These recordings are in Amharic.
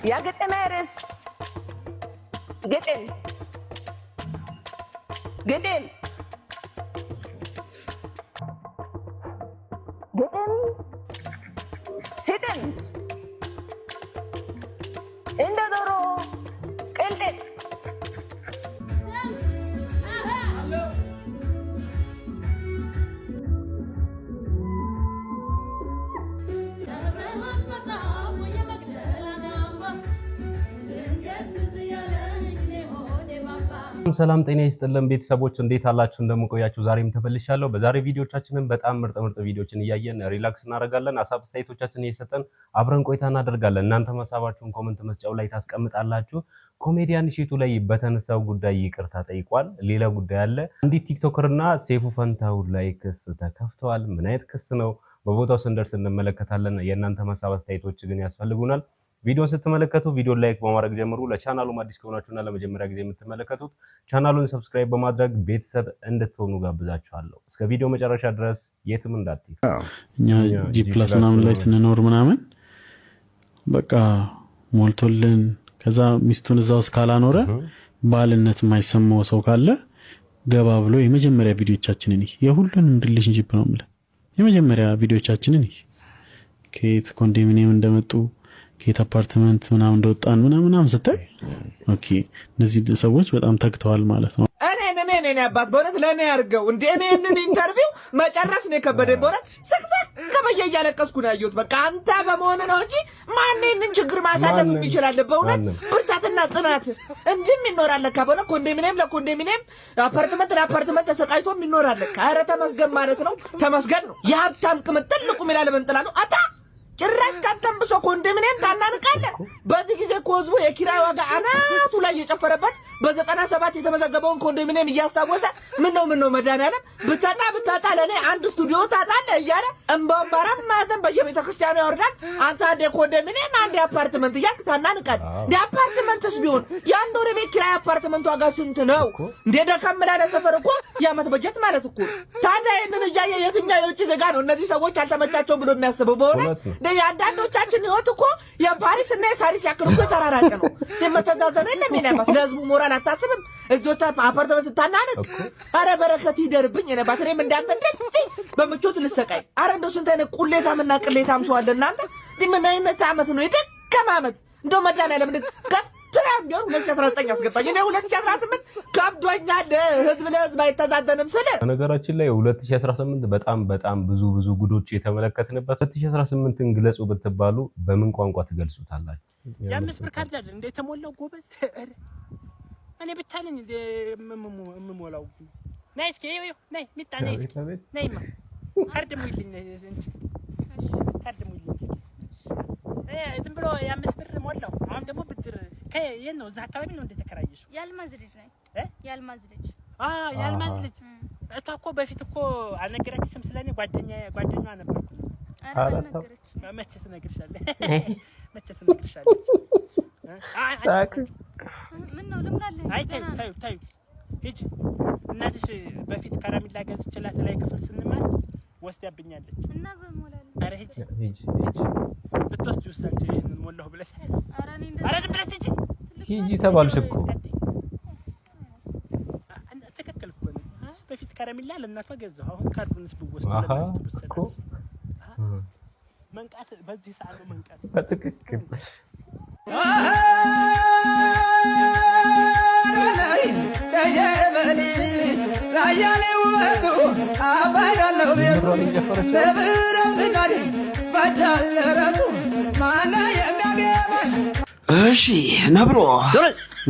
የግጥሜ ርዕስ ግጥም ግጥም ግጥም ስጥም እንደ ዶሮ ቅልጥም። ሰላም ጤና ይስጥልን ቤተሰቦች፣ እንዴት አላችሁ? እንደምቆያችሁ ዛሬም ተመልሻለሁ። በዛሬ ቪዲዮቻችንን በጣም ምርጥ ምርጥ ቪዲዮችን እያየን relax እናደርጋለን። ሀሳብ አስተያየቶቻችንን እየሰጠን አብረን ቆይታ እናደርጋለን። እናንተም ሀሳባችሁን comment መስጫው ላይ ታስቀምጣላችሁ። ኮሜዲያን እሸቱ ላይ በተነሳው ጉዳይ ይቅርታ ጠይቋል። ሌላ ጉዳይ አለ። አንዲት TikToker እና ሰይፉ ፈንታሁን ላይ ክስ ተከፍተዋል። ምን አይነት ክስ ነው? በቦታው ስንደርስ እንመለከታለን። የእናንተ ሀሳብ አስተያየቶች ግን ያስፈልጉናል። ቪዲዮን ስትመለከቱ ቪዲዮን like በማድረግ ጀምሩ። ለቻናሉም አዲስ ከሆናችሁና ለመጀመሪያ ጊዜ የምትመለከቱት ቻናሉን subscribe በማድረግ ቤተሰብ እንድትሆኑ ጋብዛችኋለሁ። እስከ ቪዲዮ መጨረሻ ድረስ የትም እንዳትሄዱ። እኛ G plus ምናምን ላይ ስንኖር ምናምን በቃ ሞልቶልን፣ ከዛ ሚስቱን እዛ ውስጥ ካላኖረ ባልነት የማይሰማው ሰው ካለ ገባ ብሎ የመጀመሪያ ቪዲዮቻችንን ይህ የሁሉንም relationship ነው የምልህ፣ የመጀመሪያ ቪዲዮቻችንን ይህ ከየት ኮንዶሚኒየም እንደመጡ፣ ከየት አፓርትመንት ምናምን እንደወጣን ምናምን ምናምን ስታይ okay እነዚህ ሰዎች በጣም ተግተዋል ማለት ነው። እኔን እኔን እኔ አባት በእውነት ለእኔ ያድርገው እንደ እኔ ይህንን interview መጨረስ ነው የከበደኝ። በእውነት ስቅስቅ ብዬ እያለቀስኩ ነው ያየሁት። በቃ አንተ በመሆን ነው እንጂ ማን ይህንን ችግር ማሳለፍ የሚችላል? በእውነት ብርታትና ጽናት እንዲህም ይኖራል ለካ። በእውነት ኮንዶሚኒየም ለኮንዶሚኒየም፣ አፓርትመንት ለአፓርትመንት ተሰቃይቶም ይኖራል ለካ። ኧረ ተመስገን ማለት ነው፣ ተመስገን ነው። የሀብታም ቅምጥል ልቁም ይላል በንጥላሉ አታ ጭራሽ ካንተም ብሶ ኮንዶሚኒየም ታናንቃለህ። በዚህ ጊዜ እኮ ህዝቡ የኪራይ ዋጋ አናቱ ላይ እየጨፈረበት በ97 የተመዘገበውን ኮንዶሚኒየም እያስታወሰ ምን ነው ምን ነው መድኃኒዓለም ብታጣ ብታጣ ለእኔ አንድ ስቱዲዮ ታጣለህ እያለ እንባውን በአራት ማዕዘን በየቤተ ክርስቲያኑ ያወርዳል። አንተ አንዴ ኮንዶሚኒየም አንዴ አፓርትመንት እያልክ ታናንቃለህ። እንደ አፓርትመንትስ ቢሆን የአንድ ወር ቤት ኪራይ አፓርትመንት ዋጋ ስንት ነው? እንደ ደከም ላለ ሰፈር እኮ የዓመት በጀት ማለት እኮ። ታዲያ ይህንን እያየ የትኛው የውጭ ዜጋ ነው እነዚህ ሰዎች አልተመቻቸውም ብሎ የሚያስበው? በእውነት የአንዳንዶቻችን ህይወት እኮ የፓሪስ እና የሳሪስ ያክል እኮ የተራራቀ ነው። የመተዛዘን የለም። የኔ አባት ለህዝቡ ሞራል አታስብም? እዚህ አፓርትመንት ስታናንቅ፣ አረ በረከት ይደርብኝ። የኔ አባት እኔም እንዳንተ እንደዚህ በምቾት ልሰቃይ። አረ እንደው ስንት አይነት ቁሌታም እና ቅሌታም ሰው አለ እናንተ። ምን አይነት ዓመት ነው የደከመ ዓመት። እንደው መድኃኒዓለም እንደዚህ ገፍትራ ቢሆን 2019 አስገባኝ። እኔ 2018 ከብዶኛል። ህዝብ ለህዝብ አይተዛዘንም ስል በነገራችን ላይ 2018 በጣም በጣም ብዙ ብዙ ጉዶች የተመለከትንበት። 2018ን ግለጹ ብትባሉ በምን ቋንቋ ትገልጹታላችሁ? የ5 ብር ካርድ አይደል እንደ የተሞላው ጎበዝ። እኔ ብቻ ነኝ እንደ የምሞላው። ነይ እስኪ ይኸው ነይ ሚጣ ነይ እስኪ ነይማ ካርድ ሙይልኝ፣ እንጂ ካርድ ሙይልኝ እስኪ። ዝም ብሎ የ5 ብር ሞላው። አሁን ደግሞ ብድር ከየት ነው? እዛ አካባቢ ነው እንደተከራየሽው? የአልማዝ ልጅ ነኝ። የአልማዝ ልጅ። የአልማዝ ልጅ። እሷ እኮ በፊት እኮ አልነገረችሽም? ስለኔ ጓደኛ ጓደኛዋ ነበርኩ። መቼ ትነግርሻለች? መቼ ትነግርሻለች? ምን ነው ለምን አለ? አይ ተይው ተይው ተይው ሂጂ። እናትሽ በፊት ከረሜላ ገዝቼላት ላይ ክፍል ስንማር ወስዳብኛለች። እና በሞላለሁ። ኧረ ሂጂ ሂጂ። ብትወስጂውስ አንቺ ይሄንን ሞላሁ ብለሽ? ኧረ እኔ እንደዛ ኧረ ዝም ብለሽ ሂጂ። ሂጂ ተባልሽ እኮ። ትክክል እኮ ነው። በፊት ከረሜላ ለእናቷ ገዛሁ። አሁን ካርዱንስ ብወስድ እኮ መንቃት በዚህ ሰዓት ነው መንቃት። በትክክል። እሺ ነብሮ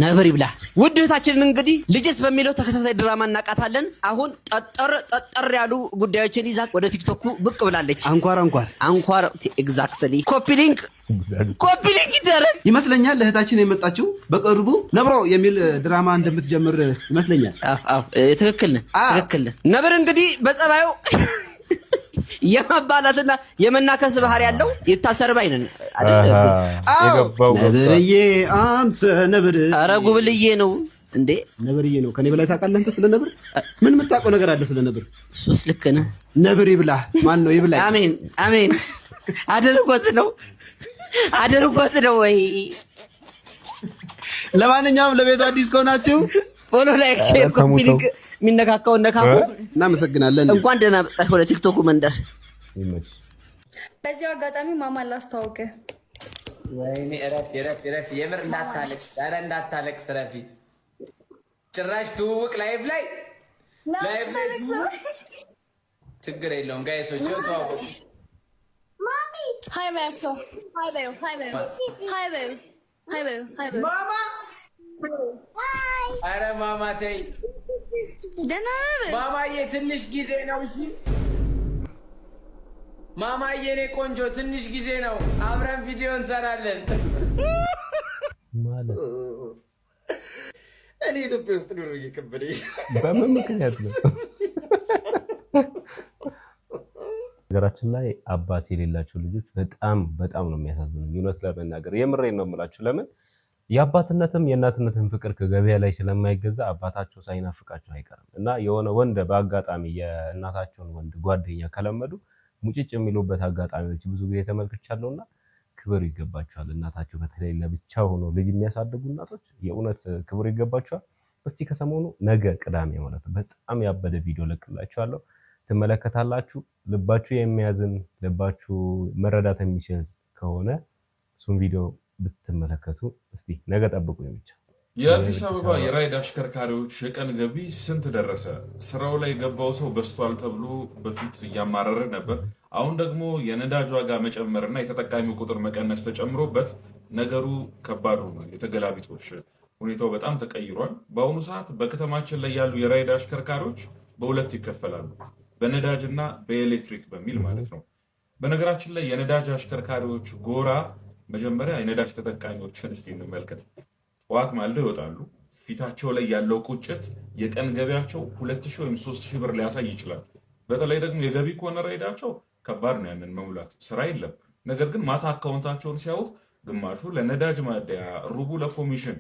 ነብር ይብላ። ውድ እህታችንን እንግዲህ ልጅስ በሚለው ተከታታይ ድራማ እናውቃታለን። አሁን ጠጠር ጠጠር ያሉ ጉዳዮችን ይዛ ወደ ቲክቶኩ ብቅ ብላለች። አንኳር አንኳር አንኳር exactly። Copy link copy link ይደረግ። ይመስለኛል እህታችን የመጣችው በቅርቡ ነብሮ የሚል ድራማ እንደምትጀምር ይመስለኛል። ትክክል ነህ፣ ትክክል ነህ። ነብር እንግዲህ በጸባዩ የመባላትና የመናከስ ባህሪ ያለው ይታሰር ባይ ነን። ነብርዬ አንተ ነብር። ኧረ ጉብልዬ ነው እንዴ? ነብርዬ ነው። ከኔ በላይ ታውቃለህ አንተ ስለ ነብር? ምን የምታውቀው ነገር አለ ስለ ነብር? እሱስ ልክ ነህ። ነብር ይብላህ። ማን ነው ይብላህ? አሜን አሜን። አድርጎት ነው አድርጎት ነው ወይ? ለማንኛውም ለቤቱ አዲስ ከሆናችሁ follow፣ like፣ share፣ copy link የሚነካካውን ነካኩ። እናመሰግናለን። እንኳን ደህና መጣሽ ወደ ቲክቶኩ መንደር። ይመችሽ። በዚያው አጋጣሚ ማማን ላስተዋውቅ። ወይኔ እረፍ እረፍ እረፍ! የምር እንዳታለቅስ፣ ኧረ እንዳታለቅስ ረፊ። ጭራሽ ትውውቅ live ላይ live ላይ ትውውቅ። ችግር የለውም guys ኦች፣ ተዋወቁ። Hi በያቸው። Hi በዩ፣ hi በዩ፣ hi በዩ፣ hi በዩ፣ hi በዩ። ማማ፣ ኧረ ማማ ተይ። ደህና በዩ። ማማዬ፣ ትንሽ ጊዜ ነው። እሺ ማማዬ፣ እኔ ቆንጆ፣ ትንሽ ጊዜ ነው። አብረን ቪዲዮ እንሰራለን። ማለት እኔ ኢትዮጵያ ውስጥ ኑሮ እየከበደኝ በምን ምክንያት ነው? ሀገራችን ላይ አባት የሌላቸው ልጆች በጣም በጣም ነው የሚያሳዝኑኝ። እውነት ለመናገር የምሬን ነው የምላችሁ። ለምን የአባትነትም የእናትነትም ፍቅር ከገበያ ላይ ስለማይገዛ አባታቸው ሳይናፍቃቸው አይቀርም እና የሆነ ወንድ በአጋጣሚ የእናታቸውን ወንድ ጓደኛ ከለመዱ ሙጭጭ የሚሉበት አጋጣሚዎች ብዙ ጊዜ ተመልክቻለሁና ክብር ይገባቸዋል። እናታቸው በተለይ ለብቻ ሆኖ ልጅ የሚያሳድጉ እናቶች የእውነት ክብር ይገባቸዋል። እስቲ ከሰሞኑ ነገ ቅዳሜ ማለት ነው በጣም ያበደ ቪዲዮ ለቅላችኋለሁ፣ ትመለከታላችሁ። ልባችሁ የሚያዝን፣ ልባችሁ መረዳት የሚችል ከሆነ እሱን ቪዲዮ ብትመለከቱ እስቲ ነገ ጠብቁኝ ብቻ። የአዲስ አበባ የራይድ አሽከርካሪዎች የቀን ገቢ ስንት ደረሰ? ስራው ላይ የገባው ሰው በዝቷል ተብሎ በፊት እያማረረ ነበር። አሁን ደግሞ የነዳጅ ዋጋ መጨመርና የተጠቃሚው ቁጥር መቀነስ ተጨምሮበት ነገሩ ከባድ ሆኗል። የተገላቢጦሽ ሁኔታው በጣም ተቀይሯል። በአሁኑ ሰዓት በከተማችን ላይ ያሉ የራይድ አሽከርካሪዎች በሁለት ይከፈላሉ፣ በነዳጅ እና በኤሌክትሪክ በሚል ማለት ነው። በነገራችን ላይ የነዳጅ አሽከርካሪዎች ጎራ መጀመሪያ የነዳጅ ተጠቃሚዎችን እስቲ እንመልከት። ጠዋት ማልደው ይወጣሉ። ፊታቸው ላይ ያለው ቁጭት የቀን ገቢያቸው 2000 ወይም 3000 ብር ሊያሳይ ይችላል። በተለይ ደግሞ የገቢ ከሆነ ራይዳቸው ከባድ ነው ያንን መሙላት፣ ስራ የለም። ነገር ግን ማታ አካውንታቸውን ሲያዩት ግማሹ ለነዳጅ ማደያ፣ ሩቡ ለኮሚሽን፣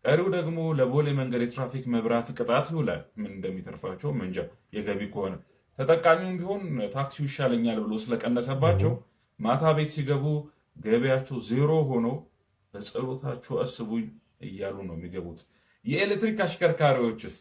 ቀሪው ደግሞ ለቦሌ መንገድ የትራፊክ መብራት ቅጣት ይውላል። ምን እንደሚተርፋቸው እንጃ። የገቢ ከሆነ ተጠቃሚውም ቢሆን ታክሲው ይሻለኛል ብሎ ስለቀነሰባቸው ማታ ቤት ሲገቡ ገቢያቸው ዜሮ ሆኖ በጸሎታቸው አስቡኝ እያሉ ነው የሚገቡት። የኤሌክትሪክ አሽከርካሪዎችስ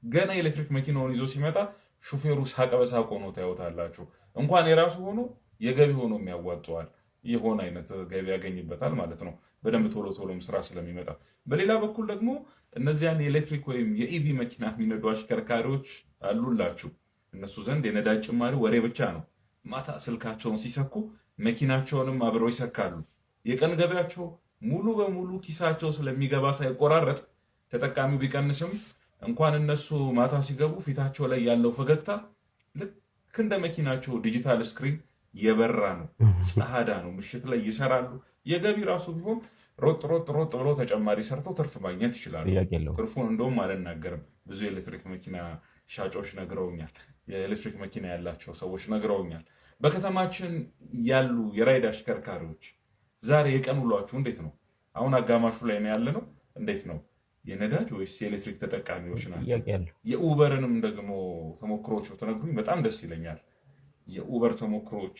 ገና የኤሌክትሪክ መኪናውን ይዞ ሲመጣ ሹፌሩ ሳቀ በሳቅ ሆኖ ታዩታላችሁ። እንኳን የራሱ ሆኖ የገቢ ሆኖ የሚያዋጠዋል የሆነ አይነት ገቢ ያገኝበታል ማለት ነው። በደንብ ቶሎ ቶሎም ስራ ስለሚመጣ። በሌላ በኩል ደግሞ እነዚያን የኤሌክትሪክ ወይም የ EV መኪና የሚነዱ አሽከርካሪዎች አሉላችሁ። እነሱ ዘንድ የነዳጅ ጭማሪ ወሬ ብቻ ነው። ማታ ስልካቸውን ሲሰኩ መኪናቸውንም አብረው ይሰካሉ። የቀን ገቢያቸው ሙሉ በሙሉ ኪሳቸው ስለሚገባ ሳይቆራረጥ ተጠቃሚው ቢቀንስም እንኳን እነሱ ማታ ሲገቡ ፊታቸው ላይ ያለው ፈገግታ ልክ እንደ መኪናቸው digital screen የበራ ነው፣ ጸሃዳ ነው። ምሽት ላይ ይሰራሉ። የገቢ ራሱ ቢሆን ሮጥ ሮጥ ሮጥ ብሎ ተጨማሪ ሰርተው ትርፍ ማግኘት ይችላሉ። ትርፉን እንደውም አልናገርም። ብዙ የኤሌክትሪክ መኪና ሻጮች ነግረውኛል። የኤሌክትሪክ መኪና ያላቸው ሰዎች ነግረውኛል። በከተማችን ያሉ የራይድ አሽከርካሪዎች ዛሬ የቀን ውሏችሁ እንዴት ነው? አሁን አጋማሹ ላይ ነው ያለነው። እንዴት ነው? የነዳጅ ወይስ የኤሌክትሪክ ተጠቃሚዎች ናቸው? የኡበርንም ደግሞ ተሞክሮዎች ብትነግሩኝ በጣም ደስ ይለኛል። የኡበር ተሞክሮዎች፣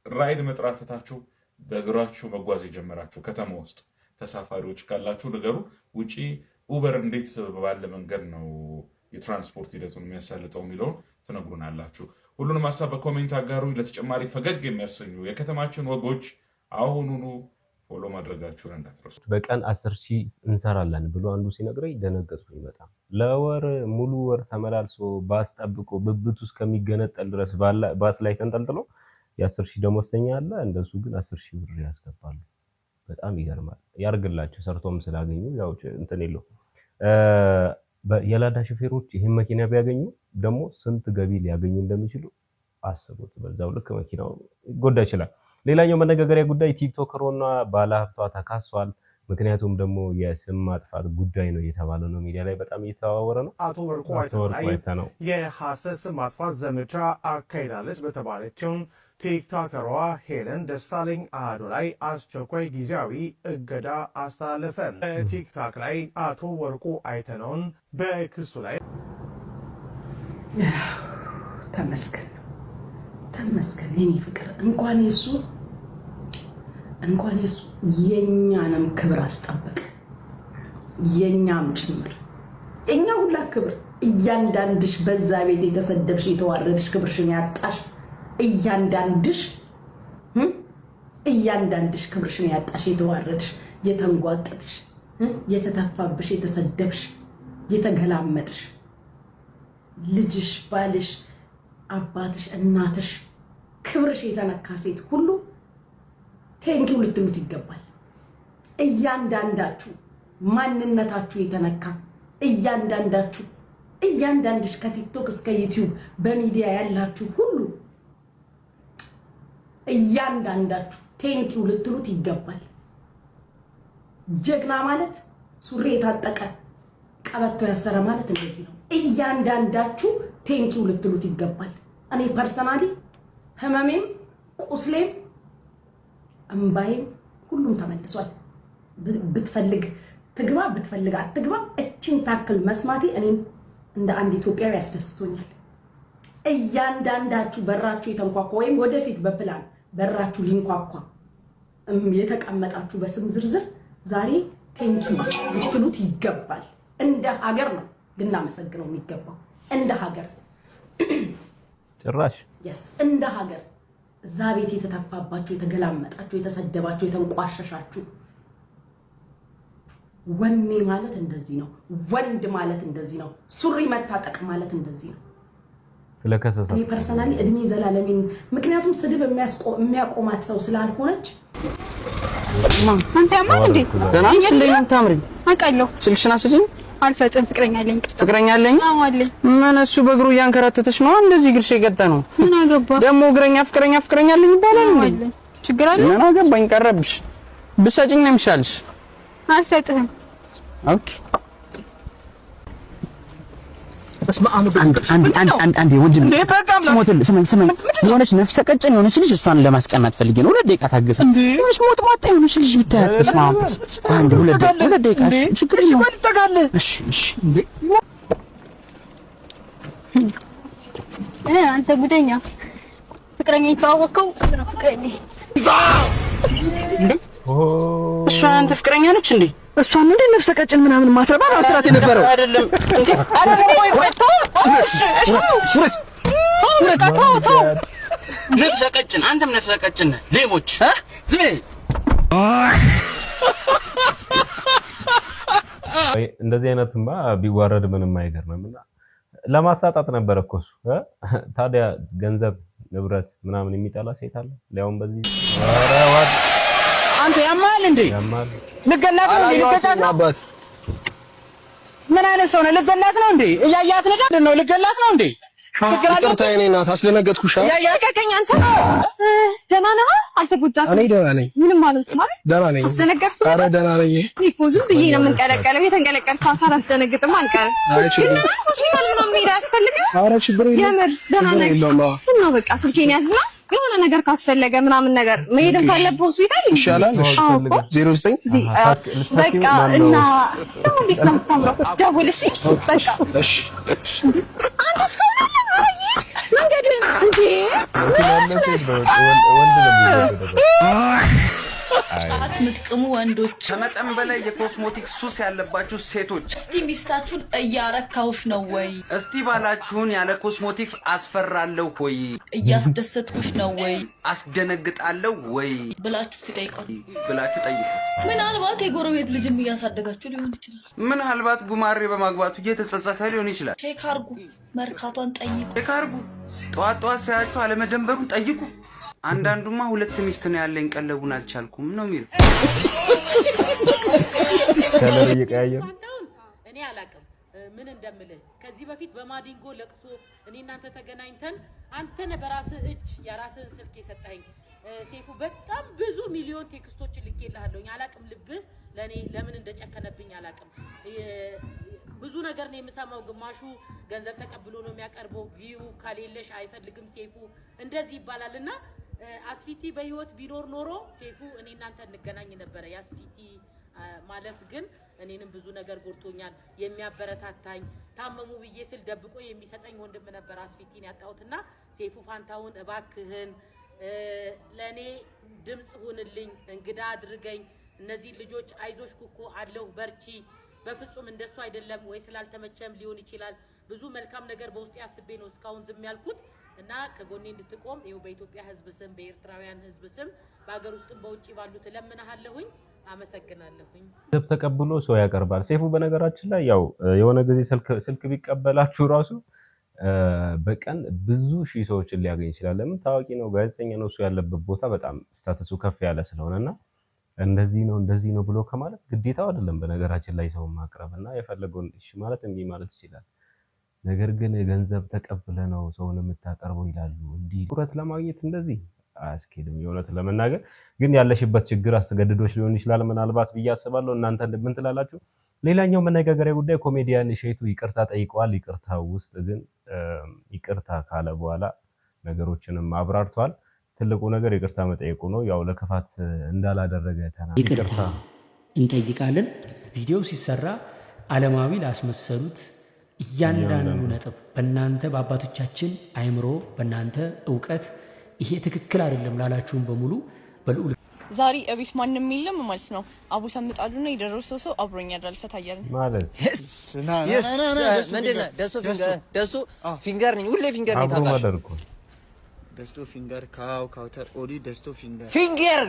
ራይድ መጥራት ትታችሁ በእግራችሁ መጓዝ የጀመራችሁ ከተማ ውስጥ ተሳፋሪዎች ካላችሁ ንገሩ። ውጪ ኡበር እንዴት ባለ መንገድ ነው የትራንስፖርት ሂደቱን የሚያሳልጠው የሚለውን ትነግሩናላችሁ። ሁሉንም ሀሳብ በ comment አጋሩ። ለተጨማሪ ፈገግ የሚያሰኙ የከተማችን ወጎች አሁኑኑ follow ማድረጋችሁን እንዳትረሱ። በቀን 10,000 እንሰራለን ብሎ አንዱ ሲነግረኝ ደነገጥኩኝ በጣም። ለወር ሙሉ ወር ተመላልሶ ባስ ጠብቆ ብብቱ እስከሚገነጠል ድረስ ባስ ላይ ተንጠልጥሎ የ10,000 ደሞዝተኛ አለ። እንደሱ ግን 10,000 ብር ያስገባሉ። በጣም ይገርማል። ያርግላቸው ሰርቶም ስላገኙ ያው እንትን የለው። የላዳ ሾፌሮች ይህን መኪና ቢያገኙ ደግሞ ስንት ገቢ ሊያገኙ እንደሚችሉ አስቡት። በዛው ልክ መኪናው ይጎዳ ይችላል። ሌላኛው መነጋገሪያ ጉዳይ ቲክቶከሯና ባለሀብቷ ተካሷል። ምክንያቱም ደግሞ የስም ማጥፋት ጉዳይ ነው እየተባለ ነው። ሚዲያ ላይ በጣም እየተዘዋወረ ነው። አቶ ወርቁ አይተነው የሐሰት ስም ማጥፋት ዘመቻ አካሂዳለች በተባለችው ቲክቶከሯ ሄለን ደሳለኝ አዶ ላይ አስቸኳይ ጊዜያዊ እገዳ አስተላለፈ። በቲክቶክ ላይ አቶ ወርቁ አይተነውን በክሱ ላይ ተመስገን ተመስገን የኔ ፍቅር፣ እንኳን የሱ እንኳን የሱ የእኛንም ክብር አስጠበቅ። የእኛም ጭምር የእኛ ሁላ ክብር፣ እያንዳንድሽ በዛ ቤት የተሰደብሽ፣ የተዋረድሽ፣ ክብርሽን ያጣሽ እያንዳንድሽ፣ እያንዳንድሽ ክብርሽን ያጣሽ፣ የተዋረድሽ፣ የተንጓጠጥሽ፣ የተተፋብሽ፣ የተሰደብሽ፣ የተገላመጥሽ፣ ልጅሽ፣ ባልሽ፣ አባትሽ፣ እናትሽ ክብርሽ የተነካ ሴት ሁሉ thank you ልትሉት ይገባል። እያንዳንዳችሁ ማንነታችሁ የተነካ እያንዳንዳችሁ፣ እያንዳንድሽ ከቲክቶክ እስከ ዩቲዩብ በሚዲያ ያላችሁ ሁሉ እያንዳንዳችሁ thank you ልትሉት ይገባል። ጀግና ማለት ሱሪ የታጠቀ ቀበቶ ያሰረ ማለት እንደዚህ ነው። እያንዳንዳችሁ thank you ልትሉት ይገባል። እኔ personally ህመሜም ቁስሌም እምባዬም ሁሉም ተመልሷል። ብትፈልግ ትግባ፣ ብትፈልግ አትግባ። እችን ታክል መስማቴ እኔም እንደ አንድ ኢትዮጵያዊ ያስደስቶኛል። እያንዳንዳችሁ በራችሁ የተንኳኳ ወይም ወደፊት በፕላን በራችሁ ሊንኳኳ የተቀመጣችሁ በስም ዝርዝር ዛሬ thank you ልትሉት ይገባል። እንደ ሀገር ነው ልናመሰግነው የሚገባው። እንደ ሀገር። ጭራሽ። Yes፣ እንደ ሀገር እዛ ቤት የተተፋባችሁ፣ የተገላመጣችሁ፣ የተሰደባችሁ፣ የተንቋሸሻችሁ፣ ወኔ ማለት እንደዚህ ነው። ወንድ ማለት እንደዚህ ነው። ሱሪ መታጠቅ ማለት እንደዚህ ነው። ስለከሰሰ። እኔ personally እድሜ ዘላለሜን፣ ምክንያቱም ስድብ የሚያቆማት ሰው ስላልሆነች። አንተ ያማል እንዴ? ደህና ነሽ? እንዴት ነው የምታምሪው? አውቃለሁ። ስልክሽን አስጪኝ። አልሰጥም። ፍቅረኛ አለኝ። ይቅርታ። ፍቅረኛ አለኝ? አዎ አለኝ። ምን እሱ በእግሩ እያንከራተተሽ ነው እንደዚህ እግርሽ የገጠ ነው? ምን አገባ? ደግሞ እግረኛ ፍቅረኛ ፍቅረኛ አለኝ ይባላል እንዴ? አለኝ። ችግር አለ? ምን አገባኝ? ቀረብሽ። ብትሰጪኝ ነው የሚሻልሽ። አልሰጥህም። Okay። አንዴ ወንድም ስሞትልህ፣ ስማኝ ስማኝ፣ የሆነች ነፍሰ ቀጭን የሆነች ልጅ እሷን ለማስቀናት ፈልጌ ነው። 2 ደቂቃ ታገሰ። የሆነች ሞጥሟጣ የሆነች ልጅ ብታያት፣ በስመ አብ። አንዴ 2 ደቂቃ፣ ችግር የለውም። እሺ እሺ። አንተ ጉደኛ፣ ፍቅረኛ የተዋወቅከው እሱ ነው ፍቅረኛ። እሷ አንተ ፍቅረኛ ነች እንዴ? እሷን እንደ ነፍሰ ቀጭን ምናምን ማትረባ ነው ስራት የነበረው። አይደለም እንዴ? አይደለም። ቆይ ቆይ፣ ተው። እሺ እሺ፣ ተው በቃ ተው ተው። ነፍሰ ቀጭን፣ አንተም ነፍሰ ቀጭን ነህ። ሌቦች ዝም በይ። እንደዚህ አይነትማ ቢዋረድ ምንም አይገርምም። እና ለማሳጣት ነበረ እኮ እሱ። ታዲያ ገንዘብ ንብረት ምናምን የሚጠላ ሴት አለ? ሊያውም በዚህ ኧረ what። አንተ ያማል እንዴ? ያማል። ልገላት ነው እንዴ? ልገላት ነው? አባት። ምን አይነት ሰው ነው? ልገላት ነው እንዴ? እያያት ነው? ልገላት ነው እንዴ? ችግር አለ? ይቅርታ የኔ እናት፣ አስደነገጥኩሽ። ልቀቀኝ አንተ። ደህና ነህ? አልተጎዳህም? እኔ ደህና ነኝ። ምንም ማለት ማለት ደህና ነኝ። አስደነገጥኩህ? ኧረ ደህና ነኝ። እኔ እኮ ዝም ብዬ ነው የምንቀለቀለው። የተንቀለቀልኩ ሳላስደነግጥም አልቀርም። አይ ችግር ግን ሆስፒታል ምናምን መሄድ አያስፈልግም? ኧረ ችግር የለውም። የምር ደህና ችግር ነህ? የለውም። አዎ። እና በቃ ስልኬን ያዝና የሆነ ነገር ካስፈለገ ምናምን ነገር መሄድም ካለብህ ሆስፒታል ይሻላል። እሺ። አዎ እኮ 09 እዚህ በቃ እና ደግሞ እንዴት ነው የምታምረው? ደውል እሺ። በቃ። እሺ። አንተ እስካሁን አለ? ኧረ እየሄድክ መንገድህን እንዴ? ምን ሆነህ? ወንድ ነው የሚወደደው። ጫት ምትቅሙ ወንዶች፣ ከመጠን በላይ የኮስሞቲክስ ሱስ ያለባችሁ ሴቶች፣ እስቲ ሚስታችሁን እያረካሁሽ ነው ወይ? እስቲ ባላችሁን ያለ ኮስሞቲክስ አስፈራለሁ ወይ? እያስደሰትኩሽ ነው ወይ? አስደነግጣለሁ ወይ? ብላችሁ እስቲ ጠይቋት። ብላችሁ ጠይቁ። ምናልባት የጎረቤት ልጅም እያሳደጋችሁ ሊሆን ይችላል። ምናልባት ጉማሬ በማግባቱ እየተጸጸተ ሊሆን ይችላል። Check አርጉ፣ መርካቷን ጠይቁ። Check አርጉ። ጠዋት ጠዋት ሳያችሁ አለመደንበሩን ጠይቁ። አንዳንዱማ ሁለት ሚስት ነው ያለኝ ቀለቡን አልቻልኩም ነው የሚለው። Color እየቀያየሩ። እኔ አላቅም ምን እንደምልህ። ከዚህ በፊት በማዲንጎ ለቅሶ እኔ እናንተ ተገናኝተን አንተ ነህ በራስህ እጅ የራስህን ስልክ የሰጠኸኝ። ሴፉ፣ በጣም ብዙ ሚሊዮን text ኦችን ልኬልሃለሁኝ። አላቅም ልብህ ለእኔ ለምን እንደጨከነብኝ አላቅም። ብዙ ነገር ነው የምሰማው። ግማሹ ገንዘብ ተቀብሎ ነው የሚያቀርበው፣ view ከሌለሽ አይፈልግም ሴፉ እንደዚህ ይባላል። እና አስፊቲ በህይወት ቢኖር ኖሮ ሴፉ እኔ እናንተ እንገናኝ ነበረ። የአስፊቲ ማለፍ ግን እኔንም ብዙ ነገር ጎድቶኛል። የሚያበረታታኝ፣ ታመሙ ብዬ ስል ደብቆ የሚሰጠኝ ወንድም ነበር አስፊቲን ያጣሁትና ሴፉ ፋንታውን እባክህን ለእኔ ድምፅ ሁንልኝ፣ እንግዳ አድርገኝ። እነዚህ ልጆች አይዞሽ ኩኩ አለሁ በርቺ በፍጹም እንደሱ አይደለም፣ ወይ ስላልተመቸም ሊሆን ይችላል። ብዙ መልካም ነገር በውስጤ አስቤ ነው እስካሁን ዝም ያልኩት እና ከጎኔ እንድትቆም ይኸው በኢትዮጵያ ሕዝብ ስም፣ በኤርትራውያን ሕዝብ ስም፣ በሀገር ውስጥም በውጭ ባሉት እለምንሃለሁኝ። አመሰግናለሁኝ። ገንዘብ ተቀብሎ ሰው ያቀርባል። ሰይፉ በነገራችን ላይ ያው የሆነ ጊዜ ስልክ ቢቀበላችሁ ራሱ በቀን ብዙ ሺህ ሰዎችን ሊያገኝ ይችላል። ለምን ታዋቂ ነው፣ ጋዜጠኛ ነው። እሱ ያለበት ቦታ በጣም status ኡ ከፍ ያለ ስለሆነና እንደዚህ ነው እንደዚህ ነው ብሎ ከማለት ግዴታው አይደለም። በነገራችን ላይ ሰውን ማቅረብ እና የፈለገውን እሺ ማለት እምቢ ማለት ይችላል። ነገር ግን ገንዘብ ተቀብለ ነው ሰውን የምታቀርበው ይላሉ። እንዲህ ትኩረት ለማግኘት እንደዚህ አያስኬድም። የእውነት ለመናገር ግን ያለሽበት ችግር አስገድዶች ሊሆን ይችላል ምናልባት ብዬ አስባለሁ። እናንተ ምን ትላላችሁ? ሌላኛው መነጋገሪያ ጉዳይ ኮሜዲያን እሸቱ ይቅርታ ጠይቀዋል። ይቅርታ ውስጥ ግን ይቅርታ ካለ በኋላ ነገሮችንም አብራርቷል። ትልቁ ነገር ይቅርታ መጠየቁ ነው። ያው ለክፋት እንዳላደረገ ይቅርታ እንጠይቃለን። ቪዲዮ ሲሰራ ዓለማዊ ላስመሰሉት እያንዳንዱ ነጥብ በእናንተ በአባቶቻችን አይምሮ በእናንተ እውቀት ይሄ ትክክል አይደለም ላላችሁም በሙሉ በልዑል ዛሬ እቤት ማንም የለም ማለት ነው። አቦ ሰምጣሉና የደረሰው ሰው አብሮኝ ያድራል። ፈታ እያልን ማለት ምንድን ነህ? ደሱ finger ነኝ። ሁሌ finger ነኝ። ታውቃለህ? ደስቶ finger ካው ካውተር ኦዲ ደስቶ finger finger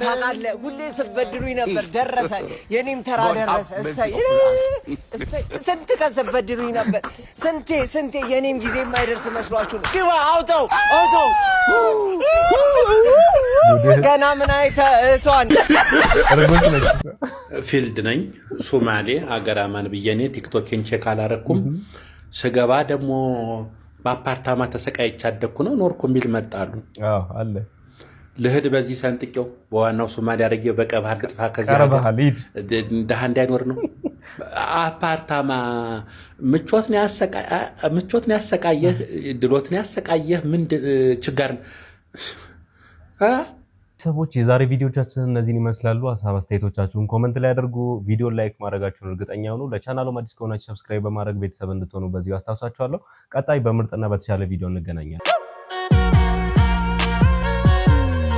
ታውቃለህ? ሁሌ ስበድሉኝ ነበር። ደረሰ፣ የኔም ተራ ደረሰ። እሰይ እሰይ! ስንት ቀን ስበድሉኝ ነበር። ስንቴ ስንቴ የኔም ጊዜ የማይደርስ መስሏችሁ ነው። ግባ፣ አውተው አውተው። ገና ምን አይተህ እህቷን field ነኝ ሶማሌ አገር አማን ብዬ እኔ ቲክቶኬን check አላረኩም። ስገባ ደግሞ በአፓርታማ ተሰቃይቼ አደግኩ ነው ኖርኩ የሚል መጣሉ አለ። ልህድ በዚህ ሰንጥቄው በዋናው ሶማሌ አድርጌው በቀባህር ልጥፋ ከዚህ ድሃ እንዳይኖር ነው። አፓርታማ ምቾት ነው ያሰቃየህ፣ ድሎት ነው ያሰቃየህ። ምን ችጋር ሰዎች የዛሬ ቪዲዮቻችን እነዚህን ይመስላሉ። ሀሳብ አስተያየቶቻችሁን comment ላይ አድርጉ። ቪዲዮ like ማድረጋችሁን እርግጠኛ ሁኑ። ለቻናሉም አዲስ ከሆናችሁ subscribe በማድረግ ቤተሰብ እንድትሆኑ በዚሁ አስታውሳችኋለሁ። ቀጣይ በምርጥና በተሻለ ቪዲዮ እንገናኛለን።